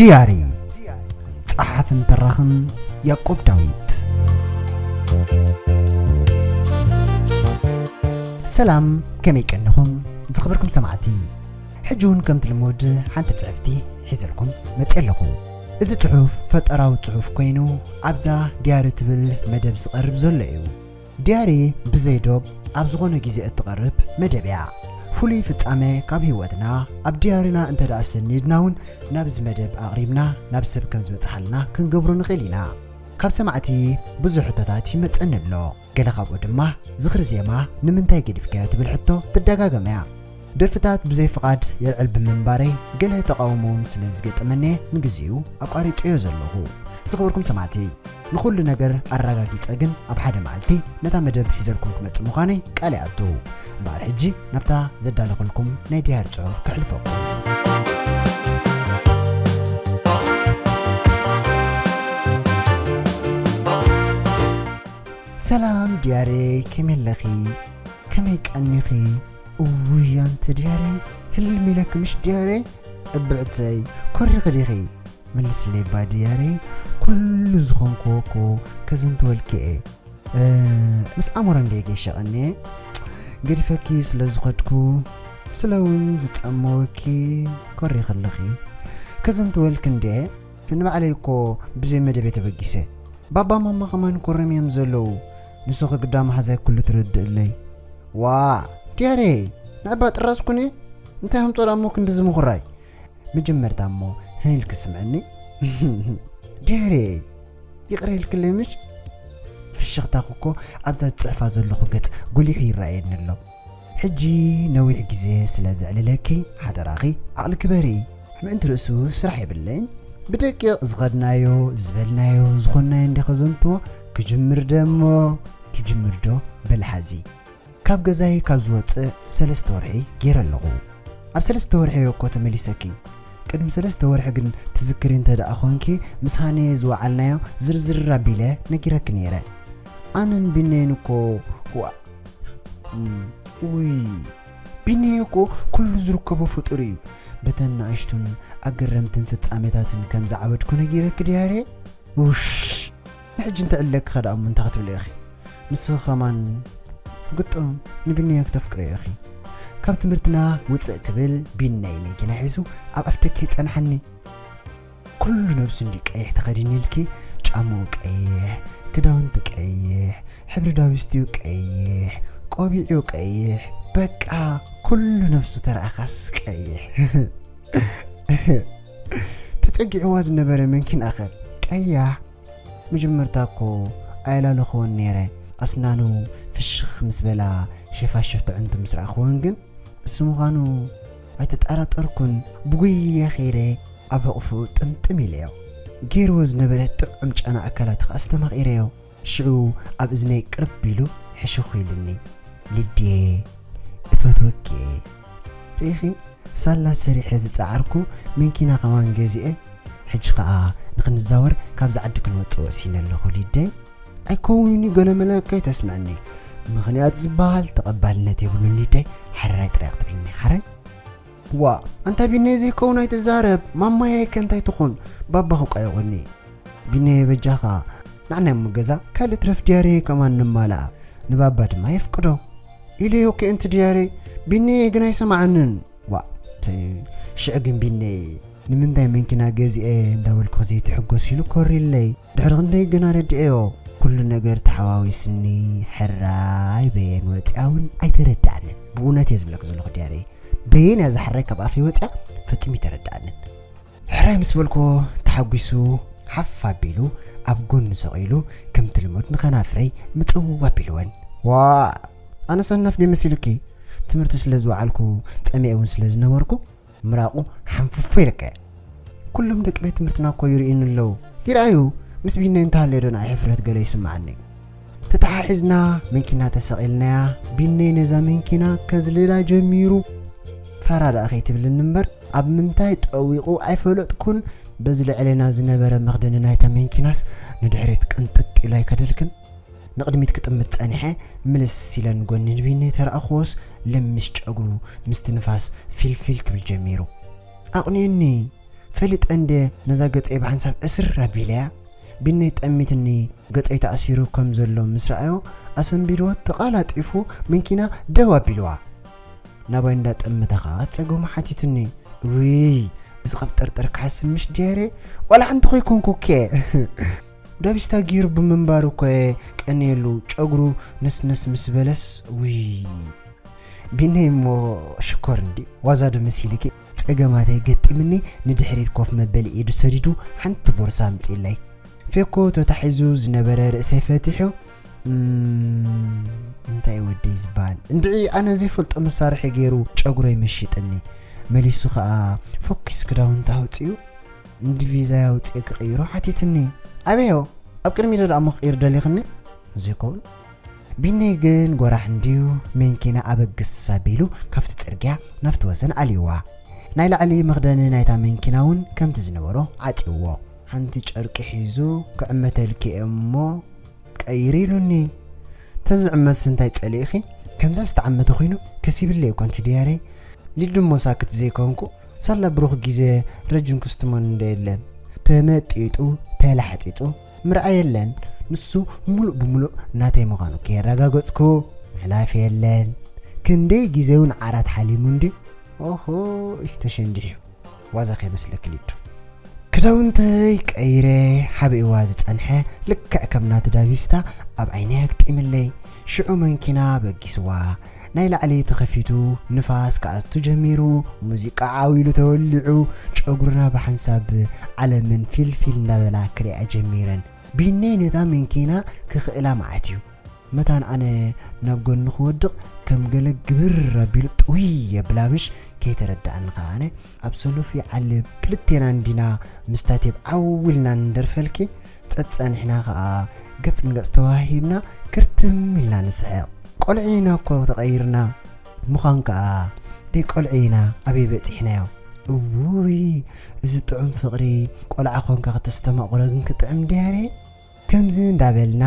ዲያሪ ጸሓፍን ተራኽን ያዕቆብ ዳዊት። ሰላም፣ ከመይ ቀኒኹም ዝኸበርኩም ሰማዕቲ? ሕጂ እውን ከምቲ ልሙድ ሓንቲ ጽሕፍቲ ሒዘልኩም መጺአ ኣለኹ። እዚ ጽሑፍ ፈጠራዊ ጽሑፍ ኮይኑ ኣብዛ ዲያሪ ትብል መደብ ዝቐርብ ዘሎ እዩ። ዲያሪ ብዘይ ዶብ ኣብ ዝኾነ ግዜ እትቐርብ መደብ እያ። ፍሉይ ፍጻመ ካብ ህይወትና ኣብ ዲያሪና እንተ ደኣ ሰኒድና እውን ናብዚ መደብ ኣቕሪብና ናብ ሰብ ከም ዝበጽሓልና ክንገብሮ ንኽእል ኢና። ካብ ሰማዕቲ ብዙሕ ሕቶታት ይመጸኒ ኣሎ። ገለ ካብኡ ድማ ዝኽሪ ዜማ ንምንታይ ገዲፍካዮ ትብል ሕቶ ትደጋገም እያ። ደርፍታት ብዘይ ፍቓድ የልዕል ብምንባረይ ገለ ተቓውሞ እውን ስለ ዝገጠመኒ ንግዚኡ ኣቋሪጸዮ ዘለኹ። ዝኸበርኩም ሰማዕቲ፣ ንኹሉ ነገር ኣረጋጊጸ ግን ኣብ ሓደ መዓልቲ ነታ መደብ ሒዘልኩም ክመጽእ ምዃነይ ቃል ይኣቱ። እምበኣር ሕጂ ናብታ ዘዳለኹልኩም ናይ ዲያሪ ጽሑፍ ከሕልፈኩም። ሰላም ዲያሪ፣ ከመይ ኣለኺ? ከመይ ቀኒኺ? እውይ ኣንቲ ዲያሪ፣ ህልም ኢለኪ ምሽ ዲያሪ? እብዕተይ፣ ኮሪኺ ዲኺ? መልስለይ እባ ዲያሪ፣ ኩሉ ዝኾንክዎ እኮ ከዘንትወልኪ እየ። እ፣ ምስ ኣሞራ እንድየ ገይሸ ቀንየ፣ ገዲፈኪ ስለ ዝኸድኩ፣ ስለ እውን ዝጸመወኪ ኮሪኺ ኣለኺ። ከዘንትወልኪ እንድየ፣ ንባዕለይ እኮ ብዘይ መደብ እየ ተበጊሰ። ባባ ማማ ከማን ኮረም እዮም ዘለዉ። ንስኺ ግዳ መሓዛይ ኩሉ ትርድእለይ። ዋ፣ ዲያሬ፣ ንዕባ ጥራዝ ኩነ። እንታይ ኣምጾላ እሞ ክንድዚ ምኹራይ? መጀመርታ እሞ ህን ኢልኪ ስምዕኒ። ዲያሬ፣ ይቕረ ኢልክለይ ምሽ? ፍሽኽታኺ እኮ ኣብዛ ዝጽሕፋ ዘለኹ ገጽ ጎሊሑ ይረኣየኒ ኣሎ። ሕጂ ነዊሕ ግዜ ስለ ዘዕልለኪ፣ ሓደራኺ ዓቕሊ ግበሪ። ምእንቲ ርእሱ ስራሕ የብለይን። ብደቂቕ ዝኸድናዮ፣ ዝበልናዮ፣ ዝኾንናዮ እንደ ከዘንትዎ፣ ክጅምር ደሞ፣ ክጅምር ዶ? በል ሓዚ። ካብ ገዛይ ካብ ዝወጽእ ሰለስተ ወርሒ ገይረ ኣለኹ። ኣብ ሰለስተ ወርሒ እየ እኮ ተመሊሰኪ። ቅድሚ ሰለስተ ወርሒ ግን ትዝክሪ እንተ ደኣ ኾንኪ፣ ምስ ሃኒ ዝወዓልናዮ ዝርዝር ኣቢለ ነጊረኪ ነይረ። ኣነን ቢነይን እኮ፣ ዋ-፣ እም፣ ውይ፣ ቢነይ እኮ ኩሉ ዝርከቦ ፍጡር እዩ። በተን ንኣሽቱን ኣገረምትን ፍጻሜታትን ከም ዝዓበድኩ ነጊረኪ ድያሬ? ውሽ፣ ንሕጂ እንተዕለኪ ከ ደኣ እሞ እንታይ ክትብሊ ኢኺ? ንስኺ ከማን ግጥም ንቢንየ ክተፍቅርዮ ኢኺ። ካብ ትምህርትና ውጽእ ክብል ቢነይ መኪና ሒዙ ኣብ ኣፍደገ ይጸንሓኒ። ኩሉ ነብሱ እንዲ ቀይሕ ተኸዲንልኪ፣ ጫምኡ ቀይሕ፣ ክዳውንቱ ቀይሕ፣ ሕብሪ ዳዊስቲኡ ቀይሕ፣ ቆቢዑ ቀይሕ፣ በቃ ኩሉ ነብሱ ተረኣኻስ ቀይሕ። ተጸጊዕዋ ዝነበረ መንኪን ኣኸ ቀያሕ። መጀመርታ እኮ ኣየላለኽዎን ነይረ። ኣስናኑ ፍሽኽ ምስ በላ ሸፋሽፍ ትዕንቱ ምስ ረኣኽወን ግን፣ እሱ ምዃኑ ኣይተጠራጠርኩን። ብጉያ ኸይደ ኣብ ሕቑፉ ጥምጥም ኢለዮ። ገይርዎ ዝነበረ ጥዑም ጨና ኣካላት ኸኣ ኣስተማቒረዮ። ሽዑ ኣብ እዝነይ ቅርብ ኢሉ ሕሹኽ ኢሉኒ። "ልድየ፣ እፈትወኪ እየ። ርኢኺ፣ ሳላ ሰሪሐ ዝጸዓርኩ መንኪና ከማን ገዚኤ፣ ሕጂ ኸኣ ንኽንዛወር ካብዚ ዓዲ ክንወጽእ ወሲነ ኣለኹ ሊደይ። ኣይከውንኒ ገለ መለ ከይተስምዐኒ። ምኽንያት ዝበሃል ተቐባልነት የብሉን ሊደይ፣ ሓራይ ጥራይ ክትብልኒ ሓራይ?" "ዋ፣ ኣንታ ቢነይ ዘይከውን ኣይትዛረብ፣ ማማየይ ከ እንታይ ትኹን፣ ባባኹ ቃይቑኒ። ቢነይ በጃኻ፣ ንዓናይ እሞ ገዛ ካልእ ትረፍ ድያሬ ከማን ንማልኣ፣ ንባባ ድማ የፍቅዶ ኢለዮ እኮ እንቲ ድያሬ፣ ቢነይ ግን ኣይሰማዓንን። ዋ፣ ተይ፣ ሽዕ ግን ቢነይ ንምንታይ መንኪና ገዚኤ እንዳበልኩ ዘይትሕጎስ ኢሉ ኮሪለይ። ድሕሪ ክንደይ ግን ኣረድኤዮ፣ ኩሉ ነገር ተሓዋዊስኒ፣ ሕራይ በየን ወፂኣ እውን ኣይተረድኣንን። ብእውነት እየ ዝብለክ ዘለኹ ድያሬ፣ በየን እያ ዝሓራይ ካብ ኣፈይ ወፂኣ፣ ፈጺሙ ኣይተረድኣንን። ሕራይ ምስ በልኩዎ ተሓጒሱ ሓፍ ኣቢሉ ኣብ ጎኒ ሰቕ ኢሉ ከምቲ ልሙድ ንኸናፍረይ ምጽው ኣቢልወን። ዋ፣ ኣነ ሰናፍ ድየ መሲሉኪ? ትምህርቲ ስለ ዝወዓልኩ ጸሚኤ እውን ስለ ዝነበርኩ ምራቑ ሓንፉፉ ኢለካዮ። ኩሎም ደቂ ቤት ትምህርትና እኮ ይርእዩኒ ኣለዉ። ይርኣዩ፣ ምስ ቢነይ እንተሃልየ ዶ ንዓይ ሕፍረት ገለ ይስምዓኒ? ተተሓሒዝና መንኪና ተሰቒልናያ፣ ቢነይ ነዛ መንኪና ከዝልላ ጀሚሩ። ፋራ ደኣ ከይትብልኒ እምበር፣ ኣብ ምንታይ ጠዊቑ ኣይፈለጥኩን። በዚ ልዕሌና ዝነበረ መኽደኒ ናይታ መንኪናስ ንድሕሪት ቅንጥጥ ኢሉ ኣይከደልክን። ንቕድሚት ክጥምት ጸኒሐ፣ ምልስ ኢለ ንጎኒ ንቢነይ ተረኣኽዎስ፣ ለሚስ ጨጉሩ ምስቲ ንፋስ ፊልፊል ክብል ጀሚሩ። ኣቕኒኡኒ። ፈሊጠ እንደ ነዛ ገጸይ ብሓንሳብ እስር ኣቢለያ። ቢነይ ጠሚትኒ፣ ገጸይ ተኣሲሩ ከም ዘሎ ምስ ረኣዮ ኣሰንቢድዎ ተቓላጢፉ መንኪና ደው ኣቢልዋ። ናባይ እንዳጠመተ ኸኣ ጸገሙ ሓቲትኒ። ውይ፣ እዚ ቐብጠርጠር ክሓስብ ምሽ ድያሬ? ዋላ ሓንቲ ኮይኮንኩ እከ። ዳቢስታ ጊሩ ብምንባሩ እኮ እየ ቀንየሉ፣ ጨጉሩ ነስነስ ምስ በለስ። ውይ፣ ቢነይ እሞ ሽኮር እንዲ ዋዛ ዶ መሲልኪ? ጸገማተይ ገጢምኒ ንድሕሪት ኮፍ መበሊ ኢዱ ሰዲዱ ሓንቲ ቦርሳ ኣምጺእለይ። ፌኮ ተታሒዙ ዝነበረ ርእሰይ ፈቲሑ፣ "እም፣ እንታይ ወደይ ዝበሃል? እንድዒ ኣነ ዘይፈልጦ መሳርሒ ገይሩ ጨጉረይ መሺጥኒ። መሊሱ ኸኣ ፎኪስ ክዳውንቲ ኣውጺኡ፣ እንዲ ቪዛይ ኣውጺኤ ክቕይሮ ሓቲትኒ። ኣበዮ? ኣብ ቅድሚ ዶ ደኣ እሞ ክቕይር ደሊኽኒ?" ዘይከውን። ቢነይ ግን ጎራሕ እንድዩ መንኪና ኣበግስ ኣቢሉ ካብቲ ጽርግያ ናብቲ ወሰን ኣልይዋ። ናይ ላዕሊ መኽደኒ ናይታ መንኪና እውን ከምቲ ዝነበሮ ዓጽይዎ። ሓንቲ ጨርቂ ሒዙ፣ "ክዕመተልኪ እየ እሞ ቀይሪ" ኢሉኒ። ተዝዕመትስ እንታይ ጸሊእኺ? ከምዛ ዝተዓመተ ኮይኑ ከሲብለይ እኮ ኣንቲ ድያረይ። ሊዱ እሞ ሳክት ዘይኮንኩ፣ ሳላ ብሩኽ ግዜ ረጅም ክስትሞን እንደ የለን። ተመጢጡ፣ ተላሕጢጡ፣ ምርኣይ የለን። ንሱ ሙሉእ ብሙሉእ ናተይ ምዃኑ ከየረጋገጽኩ፣ ምሕላፍ የለን። ክንደይ ግዜ እውን ዓራት ሓሊሙ እንዲ። ኦሆ፣ ተሸንዲሑ። ዋዛ ከይመስለኪ ሊዱ። ክዳውንተይ ቀይረ፣ ሓቢእዋ ዝጸንሐ ልክዕ ከም ናቲ ዳቪስታ ኣብ ዓይነይ ኣግጢምለይ። ሽዑ መንኪና በጊስዋ። ናይ ላዕሊ ተኸፊቱ፣ ንፋስ ክኣቱ ጀሚሩ፣ ሙዚቃ ዓው ኢሉ ተወሊዑ፣ ጨጉርና ብሓንሳብ ዓለምን ፊልፊል እንዳበላ ክሪኣ ጀሚረን። ቢነይ ነታ መንኪና ክኽእላ መዓት እዩ። መታን ኣነ ናብ ጎኑ ክወድቕ ከም ገለ ግብር ኣቢሉ ጥውይ የብላ ምሽ ከይተረድኣኒ ከኣ ኣነ ኣብ ሰሉፍ ይዓልብ። ክልቴና እንዲና ምስታ ቴብ ዓው ኢልና ንደርፈልኪ። ጸጸኒሕና ከኣ ገጽ ንገጽ ተዋሂብና ክርትም ኢልና ንስሕቕ። ቆልዑ ኢና እኮ ተቐይርና። ምዃን ከኣ ደይ ቆልዑ ኢና ኣበይ በጺሕናዮ? እውይ፣ እዚ ጥዑም ፍቕሪ ቆልዓ ኾንካ ከተስተማቕሮ ግን ክጥዕም ድያሬ? ከምዚ እንዳበልና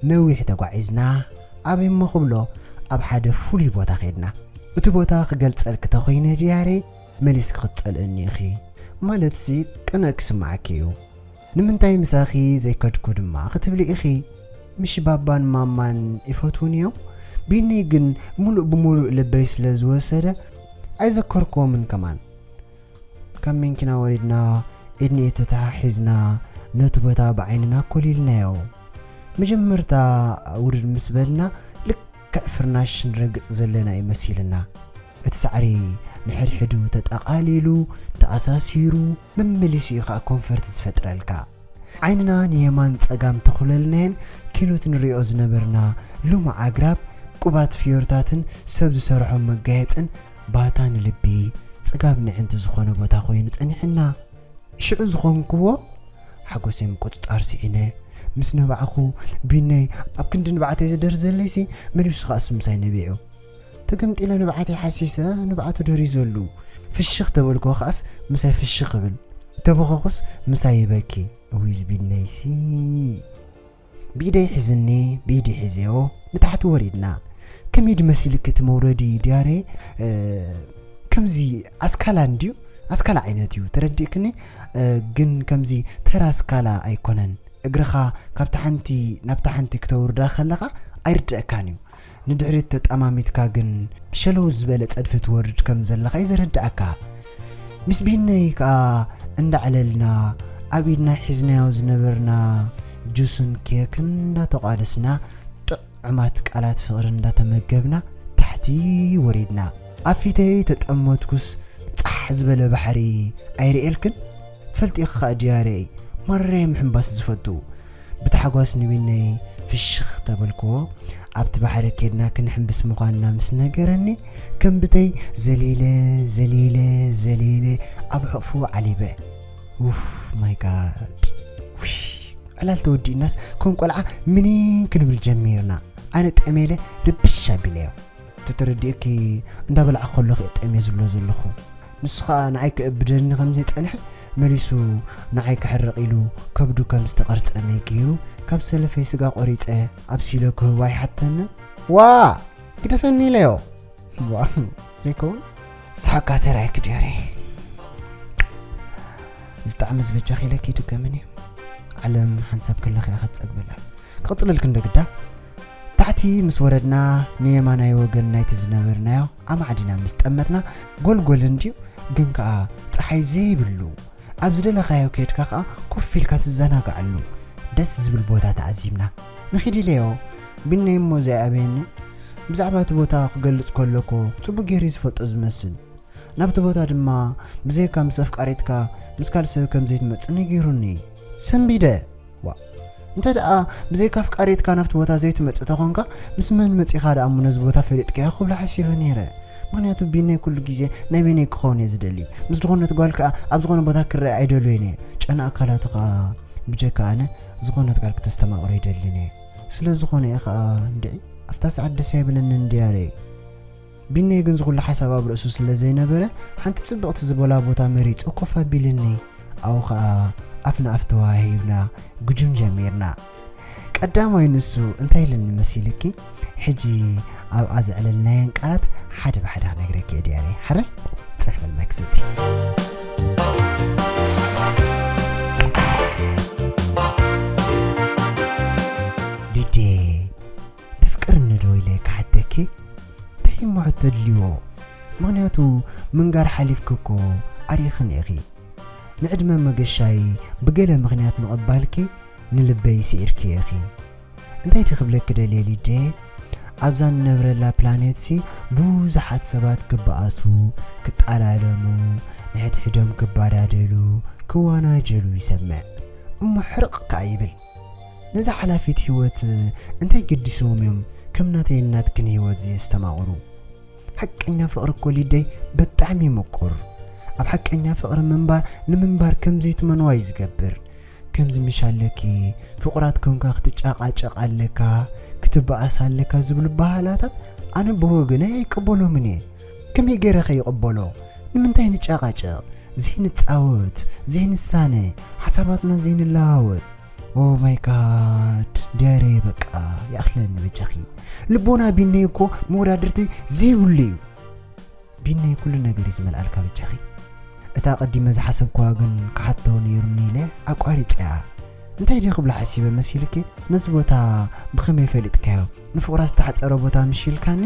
ነዊሕ ተጓዒዝና፣ ኣበይ እሞ ክብሎ ኣብ ሓደ ፍሉይ ቦታ ኸድና። እቲ ቦታ ክገልጸልኪ ተኾይነ ድያሬ መሊስኪ ክትጸልእኒ ኢኺ። ማለትሲ ቅነ ክስምዓኪ እዩ። ንምንታይ ምሳኺ ዘይከድኩ ድማ ክትብሊ ኢኺ። ምሽ ባባን ማማን ይፈትዉኒ እዮም። ቢኒ ግን ሙሉእ ብሙሉእ ልበይ ስለ ዝወሰደ ኣይዘከርክዎምን ከማን። ካብ መንኪና ወሪድና፣ ኢድኒኤ ተተሓሒዝና፣ ነቲ ቦታ ብዓይንና ኮሊልናዮ። መጀመርታ ውርድ ምስ በልና፣ ልክዕ ፍርናሽ ንረግጽ ዘለና እዩ መሲልና። እቲ ሳዕሪ ንሕድሕዱ ተጠቓሊሉ፣ ተኣሳሲሩ፣ መመሊሱ እዩ ኸኣ ኮንፈርት ዝፈጥረልካ። ዓይንና ንየማን ጸጋም ተኹለልናየን፣ ኪኖት ንሪኦ ዝነበርና ልሙዕ ኣግራብ፣ ቁባት ፍዮርታትን ሰብ ዝሰርሖም መጋየጽን፣ ባታ ንልቢ፣ ጽጋብ ንዕንቲ ዝኾነ ቦታ ኮይኑ ጸኒሕና። ሽዑ ዝኾንክዎ ሓጎሰይ ምቁጽጻር ስኢነ። ምስ ነባዕኹ፣ ቢነይ ኣብ ክንዲ ንብዓተይ ዝደርዘለይሲ፣ መሊሱ ኸኣስ ምሳይ ነቢዑ። ተገምጢለ ንብዓተይ ሓሲሰ፣ ንብዓቱ ደሪዘሉ። ፍሽኽ ተበልክዎ ኸኣስ ምሳይ ፍሽኽ እብል። ተበኸኹስ ምሳይ ይበኪ። እውይ፣ እዚ ቢነይሲ። ብኢደይ ሒዝኒ፣ ብኢዱ ሒዘዮ፣ ንታሕቲ ወሪድና። ከመይ ድመሲልኪ እቲ መውረዲ ድያሬ? እ፣ ከምዚ ኣስካላ እንድዩ፣ ኣስካላ ዓይነት እዩ፣ ተረዲእክኒ? እ፣ ግን ከምዚ ተራ ኣስካላ ኣይኮነን። እግርኻ ካብታ ሓንቲ ናብታ ሓንቲ ክተውርዳ ከለኻ ኣይርድአካን እዩ። ንድሕሪት ተጠማሚትካ ግን ሸለው ዝበለ ጸድፊ ትወርድ ከም ዘለኻ እዩ ዘረድኣካ። ምስ ቢነይ ከኣ እንዳዕለልና፣ ኣብ ኢድና ሒዝናዮ ዝነበርና ጁስን ኬክን እንዳተቋደስና፣ ጥዑማት ቃላት ፍቕሪ እንዳተመገብና ታሕቲ ወሪድና። ኣብ ፊተይ ተጠመትኩስ ጻሕ ዝበለ ባሕሪ ኣይርእየልክን? ፈልጢኺ ከኣ ድያረይ ማረይ ምሕንባስ ዝፈቱ። ብታሕጓስ ንቢነይ ፍሽኽ ተበልክዎ። ኣብቲ ባሕሪ ኬድና ክንሕንብስ ምዃንና ምስ ነገረኒ፣ ከም ብተይ ዘሊለ፣ ዘሊለ፣ ዘሊለ ኣብ ሕቑፉ ዓሊበ። ኡፍ፣ ማይ ጋድ። ውይ፣ ዕላል ተወዲእናስ ከም ቆልዓ ምኒን ክንብል ጀሚርና። ኣነ ጠሜለ ርብሽ ኣቢለዮ። ተተረዲእኪ እንዳበላዕኩ ከለኹ እየ ጠምየ ዝብሎ ዘለኹ። ንሱ ኸኣ ንዓይ ክእብደኒ ከም ዘይጸንሐ መሊሱ ንዓይ ክሕርቕ ኢሉ ከብዱ ከም ዝተቐርጸኒ ገይሩ ካብ ሰለፈይ ስጋ ቆሪጸ ኣብሲለ ክህቦ ኣይሓተንን። ዋ! ግደፈኒ ኢለዮ። ዋ! ዘይከውን። ሳሕካ ተራይ ክድያሪ። ዝጣዕሚ ዝበጃኺ ኢለኪ ይድገምን እዩ። ዓለም ሓንሳብ ከለኺ እያ ክትጸግበላ። ክቕጽለልኪ እንዶ ግዳ። ታሕቲ ምስ ወረድና ንየማናይ ወገን ናይቲ ዝነበርናዮ ኣማዕዲና ምስ ጠመትና፣ ጎልጎል እንድዩ፣ ግን ከኣ ጸሓይ ዘይብሉ፣ ኣብ ዝደለኻዮ ከድካ ከኣ ኮፍ ኢልካ ትዘናግዓሉ ደስ ዝብል ቦታ ተዓዚብና። ንኺድ ኢለዮ፣ ቢነይ እሞ ዘይኣበየኒ። ብዛዕባ እቲ ቦታ ክገልጽ ከሎ እኮ ጽቡቕ ገይሩ እዩ ዝፈልጦ ዝመስል። ናብቲ ቦታ ድማ ብዘይካ ምስ ኣፍቃሪትካ ምስ ካልእ ሰብ ከም ዘይትመጽእ ነጊሩኒ። ሰንቢደ። ዋ፣ እንተ ደኣ ብዘይካ ኣፍቃሪትካ ናብቲ ቦታ ዘይትመጽእ ተኾንካ፣ ምስ መን መጺኻ ደኣ እሞ ነዚ ቦታ ፈሊጥካዮ ክብሎ ሓሲበ ነይረ። ምኽንያቱ ቢነይ ኩሉ ግዜ ናይ በይነይ ክኸውን እየ ዝደሊ። ምስ ዝኾነት ጓል ከኣ ኣብ ዝኾነ ቦታ ክረአ ኣይደልዮን እየ። ጨና ኣካላቱ ከኣ ብጀካ ኣነ ዝኾነት ጓል ክተስተማቕሮ ኣይደልን እየ። ስለ ዝኾነ እየ ከኣ እንድዒ ኣብታ ሰዓት ደስ ኣይብለንን ድያለይ። ቢነይ ግን ዝኹሉ ሓሳብ ኣብ ርእሱ ስለ ዘይነበረ፣ ሓንቲ ጽብቕቲ ዝበላ ቦታ መሪጹ ኮፍ ኣቢልኒ። ኣብኡ ኸኣ ኣፍ ንኣፍ ተወሃሂብና፣ ግጁም ጀሚርና። ቀዳማይ ንሱ እንታይ ኢሉኒ መሲልኪ? ሕጂ ኣብኣ ዘዕለልናየን ቃላት ሓደ ብሓደ ክነግረኪ እየ ድያለይ። ሓራይ? ጽንሕ በል ማይ ክሰቲ። ሊዴ፣ ተፍቅርኒ ዶ ኢለ ክሓተኪ? እንታይ እሞ ሕቶ ኣድልዎ? ምኽንያቱ ምንጋር ሓሊፍኪ እኮ ኣሪኽን ኢኺ። ንዕድመ መገሻይ ብገለ ምኽንያት ምቕባልኪ ንልበይ ስዒርኪ ኢኺ። እንታይ ድየ ክብለኪ ደልየ ሊዴ? ኣብዛ ንነብረላ ፕላኔትሲ ብዙሓት ሰባት ክበኣሱ፣ ክጠላለሙ፣ ንሕድሕዶም ክበዳደሉ፣ ክወናጀሉ ይሰምዕ። እሞ ሕርቕ ከኣ ይብል። ነዛ ሓላፊት ህይወት እንታይ ገዲስዎም እዮም ከም ናተይን ናትክን ህይወት ዘየስተማቕሩ? ሓቀኛ ፍቕሪ እኮ ሊደይ ብጣዕሚ እዩ ምቁር። ኣብ ሓቀኛ ፍቕሪ ምንባር ንምንባር ከም ዘይትመንዋ እዩ ዝገብር። ከምዚ ምሽ ኣለኪ፣ ፍቑራት ኮንካ ክትጨቓጨቕ ኣለካ፣ ክትበኣስ ኣለካ ዝብሉ ኣበሃህላታት ኣነ ብወገነይ ኣይቅበሎምን እየ። ከመይ ገይረ ከ ይቕበሎ? ንምንታይ ንጨቓጨቕ? ዘይንጻወት፣ ዘይንሳነ፣ ሓሳባትና ዘይንለዋወጥ? ኦ ማይ ጋድ፣ ድያሬ በቃ ይኣኽለኒ በጃኺ። ልቦና ቢነይ እኮ መወዳድርቲ ዘይብሉ እዩ። ቢነይ ኩሉ ነገር እዩ ዝመልኣልካ በጃኺ። እታ ቀዲመ ዝሓሰብክዋ ግን ክሓቶ ነይሩኒ ኢለ ኣቋሪጸያ። እንታይ ድየ ክብሎ ሓሲበ መሲልኪ? ነዚ ቦታ ብኸመይ ፈሊጥካዮ? ንፍቑራ ዝተሓጸረ ቦታ ምሽ ኢልካኒ?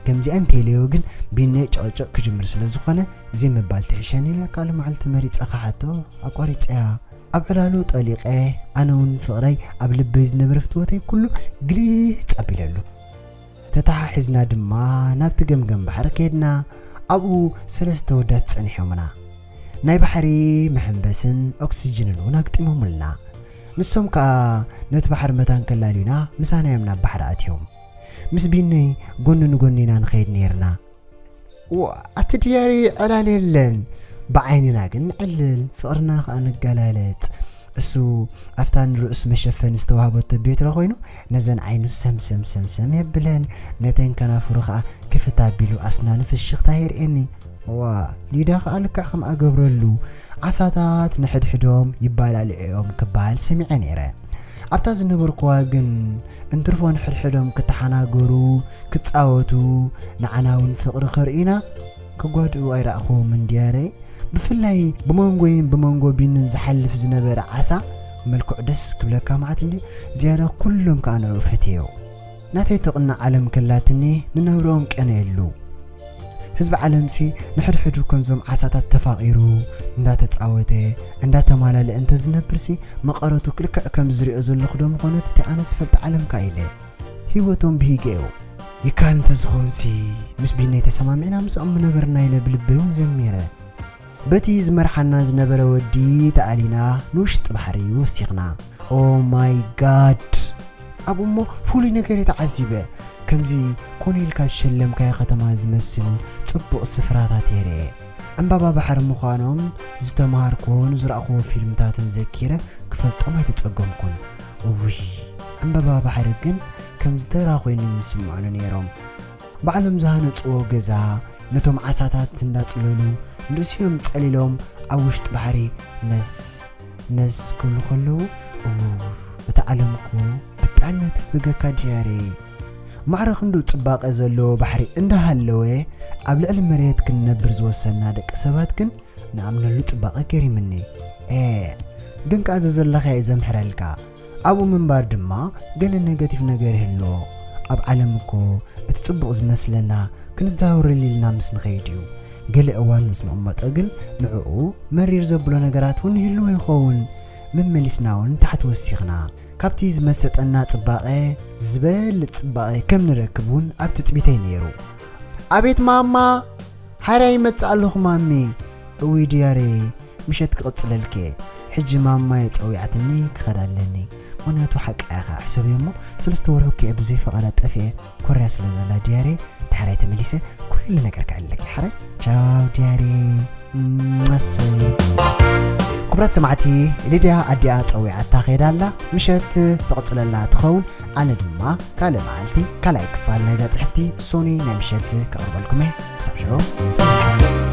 ከምዚኣ እንተኢለዮ ግን ቢነይ ጭቕጭቕ ክጅምር ስለ ዝኾነ ዘይምባል ትሕሸኒ ኢለ ካልእ መዓልቲ መሪጸ ክሓቶ ኣቋሪጸያ። ኣብ ዕላሉ ጠሊቐ፣ ኣነ እውን ፍቕረይ ኣብ ልበይ ዝነበረ ፍትወተይ ኩሉ ግልጽ ኣቢለሉ። ተተሓሒዝና ድማ ናብቲ ገምገም ባሕሪ ከድና፣ ኣብኡ ሰለስተ ወዳት ጸኒሖምና። ናይ ባሕሪ መሐንበስን ኦክስጅንን እውን ኣግጢሞምልና። ንሶም ከኣ ነቲ ባሕሪ መታን ከላልዩና ምሳና እዮም ናብ ባሕሪ ኣትዮም። ምስ ቢነይ ጎኒ ንጎኒ ኢና ንኸይድ ነይርና። ዋ፣ ኣቲ ድያሪ ዕላል የለን። ብዓይንና ግን ንዕልል፣ ፍቕርና ከኣ ንገላለጽ። እሱ ኣብታ ንርእሱ መሸፈኒ ዝተዋህበቶ ቤትሮ ኮይኑ፣ ነዘን ዓይኑ ሰምሰም ሰምሰም የብለን። ነተን ከናፍሩ ከኣ ክፍት ኣቢሉ ኣስናኑ ፍሽኽታ የርእየኒ። ዋ፣ ሊዳ ከኣ ልክዕ ከምኣ ገብረሉ። ዓሳታት ንሕድሕዶም ይባላልዑ እዮም ክበሃል ሰሚዐ ነይረ። ኣብታ ዝነበርኩዋ ግን እንትርፎ ንሕድሕዶም ክተሓናገሩ፣ ክጻወቱ፣ ንዓና እውን ፍቕሪ ከርእዩና ክጓድኡ ኣይረኣኹዎምን ድያረይ። ብፍላይ ብመንጎይን ብመንጎ ቢንን ዝሓልፍ ዝነበረ ዓሳ መልክዑ ደስ ክብለካ መዓት እንድዩ። ዝያዳ ኩሎም ከኣ ንዕኡ ፈትየዮ። ናተይ ትቕናዕ ዓለም ከላትኒ ንነብርኦም ቀነየሉ። ህዝቢ ዓለምሲ ንሕድሕዱ ከምዞም ዓሳታት ተፋቒሩ እንዳተጻወተ እንዳተማላለአ እንተዝነብርሲ መቐረቱ ክልክዕ ከም ዝሪኦ ዘለኹ ዶ ምኾነት እቲ ኣነ ዝፈልጥ ዓለም ከኣ ኢለ። ህይወቶም ብሂገዮ ይከኣል እንተዝኸውንሲ ምስ ቢነይ ተሰማሚዕና ምስኦም ምነበርና ኢለ ብልበይ እውን ዘሚረ። በቲ ዝመርሓና ዝነበረ ወዲ ተኣሊና ንውሽጢ ባሕሪ ወሲኽና። ኦ ማይ ጋድ! ኣብኡ እሞ ፍሉይ ነገር እየ ተዓዚበ። ከምዚ ኮነ ኢልካ ዝሸለምካዮ ከተማ ዝመስል ጽቡቕ ስፍራታት እየ ርእየ። ዕምባባ ባሕሪ ምዃኖም ዝተማሃርኩዎ ንዝረኣኹዎ ፊልምታትን ዘኪረ ክፈልጦም ኣይተጸገምኩን። እውይ፣ ዕምባባ ባሕሪ ግን ከምዚ ተራ ኮይኖም ይስምዑኒ ነይሮም። ባዕሎም ዝሃነጽዎ ገዛ ነቶም ዓሳታት እንዳጽለሉ ንርእሲኦም ጸሊሎም ኣብ ውሽጢ ባሕሪ ነስ ነስ ክብሉ ከለዉ፣ እው፣ እታ ዓለም እኮ ብጣዕሚ እያ ተፈገካ ድያሬ። ማዕረ ክንዱ ጽባቐ ዘለዎ ባሕሪ እንዳሃለወ፣ ኣብ ልዕሊ መሬት ክንነብር ዝወሰንና ደቂ ሰባት ግን ንኣምነሉ ጽባቐ ገሪምኒ። ኤ፣ ግን ከኣ ዘዘለኻዮ ዘምሕረልካ። ኣብኡ ምንባር ድማ ገለ ነገቲቭ ነገር ይህልዎ። ኣብ ዓለም እኮ እቲ ጽቡቕ ዝመስለና ክንዛወረሉ ኢልና ምስ ንኸይድ እዩ። ገለ እዋን ምስ ንቕመጦ ግን ንዕኡ መሪር ዘብሎ ነገራት እውን ይህልዎ ይኸውን። መመሊስና እውን ንታሕቲ ወሲኽና። ካብቲ ዝመሰጠና ጽባቐ ዝበልጽ ጽባቐ ከም ንረክብ እውን ኣብ ትጽቢተይ ነይሩ። ኣቤት ማማ! ሓራ ይመጽእ ኣለኹ ማሚ! እውይ ድያሬ፣ ምሸት ክቕጽለልኪ። ሕጂ ማማየ ጸዊዓትኒ ክኸድ ኣለኒ። ምኽንያቱ ሓቃ ኢኻ፣ ሕሰብዮ እሞ ሰለስተ ወርሒ እኮ እየ ብዘይ ፈቓዳ ጠፊኤ። ኮርያ ስለ ዘላ ድያሬ፣ ዳሕራይ ተመሊሰ ኩሉ ነገር ከዕልለኪ። ሓራይ ቻው ድያሬ። ማሰይ። ክቡራት ሰማዕቲ፣ ሊድያ ኣዲኣ ጸዊዓታ ከይዳ ኣላ። ምሸት ትቕጽለላ ትኸውን። ኣነ ድማ ካልእ መዓልቲ ካልኣይ ክፋል ናይዛ ጽሕፍቲ ሶኒ ናይ ምሸት ከቕርበልኩም እየ። ክሳብ ሽዑ ሰላም።